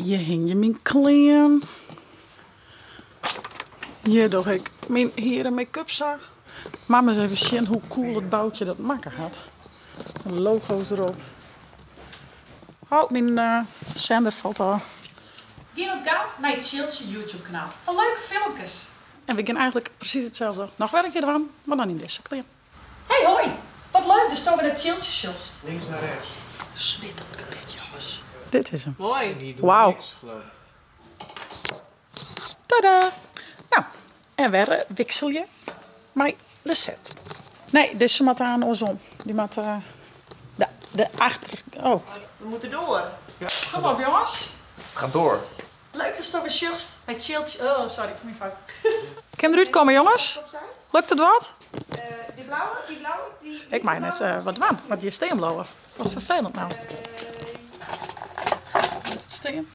Hjir hingje myn klean. Hjir doch ik myn hier en make-up sa. Moat ris even sjen hoe cool it Boukje dat makke hat. De logo's derop. Oh, myn sender falt ôf. Gean op gau nei it Tsjiltsje YouTube kanaal foar leuke filmkes. En we gean eigentlik presys itselde noch wer in kear dwaan, mar dan yn dizze klean. Hey hoi! Wat leuk datsto wer nei Tsjiltsje sjochst. Links nei rechts. Swit op it gebit, jonges. Dit is 'm. Moai. Wauw. Tada! No, en wer wikselje mei de set. Nee, dizze moat aan oarsom. Dy moat de achter. Oh. We moeten door. Kom op, jonges. Ga door. Leuk datsto wer sjochst nei Tsjiltsje. Oh, sorry, myn fout. Kin derút komme, jonges? Lukt it wat? Die blauwe, die blauwe, die. Ik mei net wat dwaan, want hjir stean bliuwe. Wat ferfelend no. Moat it stean?